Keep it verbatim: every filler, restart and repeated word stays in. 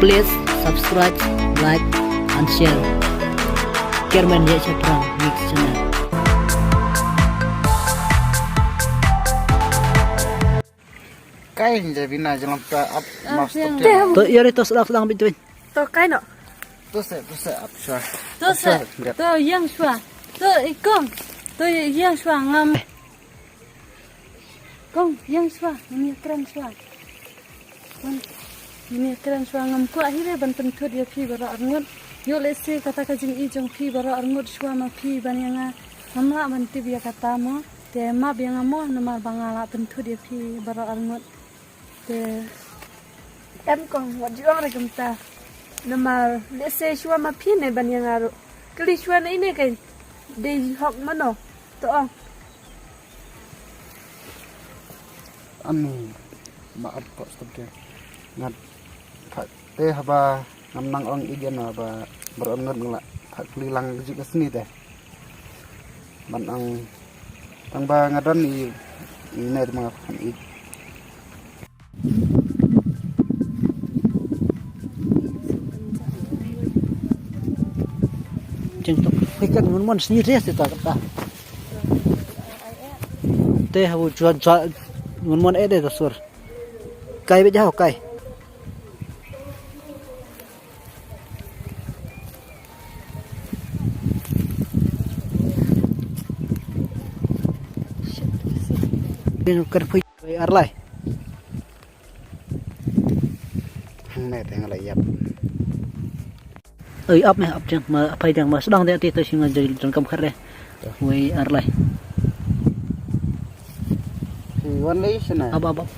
Please subscribe, like and share Kermen Ye Chaprang Mix Channel. Kai nje bina jalan ta ap. Ah, mas yang. To yari to sedang sedang bitu. To kai no. To se to se ap sha. To se. To yang shwa. To ikong. To yang shwa ngam. Kong, yang shwa, ngam ïa kren shwa. Ngam ïa kren shwa, ngam kwah hi re ban pynthut ïa phi baroh arngut. Ïoh lehse kata ka jingïeit jong phi baroh arngut shwa ma phi ban ïa nga. Ngam lah ban tip ïa kata mo. Te map ïa nga mo namar ba nga lah pynthut ïa phi baroh arngut. Te em kong, wat ju ong re kumta. Namar lehse shwa ma phi ne ban ïa nga ruh. Kylli shwa na ine ka dei hok mano. To ong. Ani ma ap ko stop ke. Ngat te haba ngam nang ong igen ba baroh ngat ngla. Kylli lang juk sni te. Ban ong tang ba nga don i ne ma i. Jeng tok pekat ngun mon sni res ta kata. Te habu jua jua ngun mon ede ta sur. Kai be jao kai. Bin kar pui arlai. Hang ne teng la yap. Oi ap me ap jeng ma pai jeng ma sedang de ti to singa jeng jeng kam khare. Wei arlai. Hi wan lei sena. Ap ap ap.